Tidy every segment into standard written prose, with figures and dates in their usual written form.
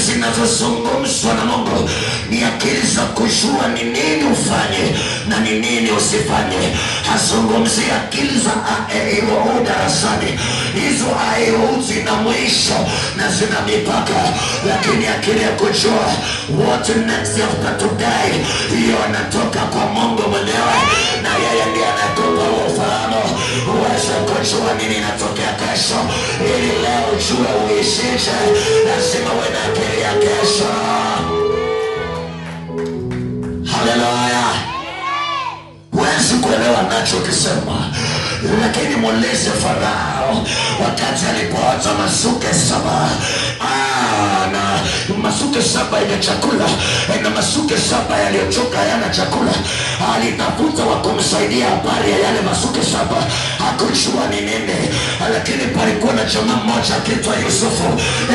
zinazozungumzwa na Mungu ni akili za kujua ni nini ufanye na ni nini usifanye. Hazungumzi akili za A, E, I, O, U darasani. Hizo A, E, O, U zina mwisho na zina mipaka, lakini akili ya kujua what next after today, hiyo inatoka kwa Mungu mwenyewe, na yeye ndiye anatupa ufahamu uweze kujua nini inatokea kesho, ili leo ujue uishije. Lazima uwe na akili ya kesho. Haleluya! Huwezi kuelewa nachokisema, lakini muulize Farao wakati alipoota masuke 7. Na masuke 7 yenye chakula na masuke 7 yaliyochoka hayana chakula. Alitafuta wa kumsaidia habari ya yale masuke 7, hakujua ni nini, lakini palikuwa na jamaa mmoja akiitwa Yusufu.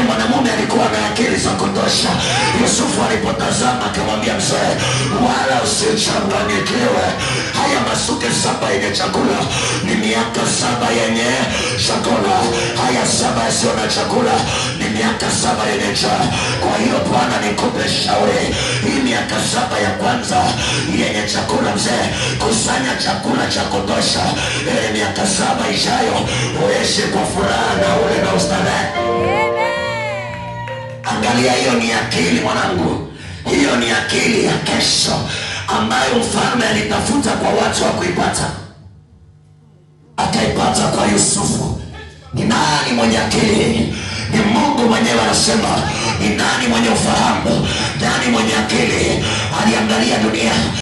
Mwanamume alikuwa na akili za kutosha. Yusufu alipotazama akamwambia mzee, wala usichanganyikiwe, haya masuke 7 yenye chakula ni miaka 7 yenye chakula, haya 7 yasiyo na chakula ni miaka 7 yenye njaa. Kwa hiyo Bwana nikupe shauri, hii miaka 7 ya kwanza yenye chakula, mzee, kusanya chakula cha kutosha, ili miaka 7 ijayo uishi kwa furaha na ule na ustarehe. Angalia, hiyo ni akili mwanangu, hiyo ni akili ya kesho ambayo mfalme alitafuta kwa watu wa kuipata, akaipata kwa Yusufu. Ni nani mwenye akili? Ni Mungu mwenyewe anasema. Ni nani mwenye ufahamu? Nani mwenye akili? Aliangalia dunia.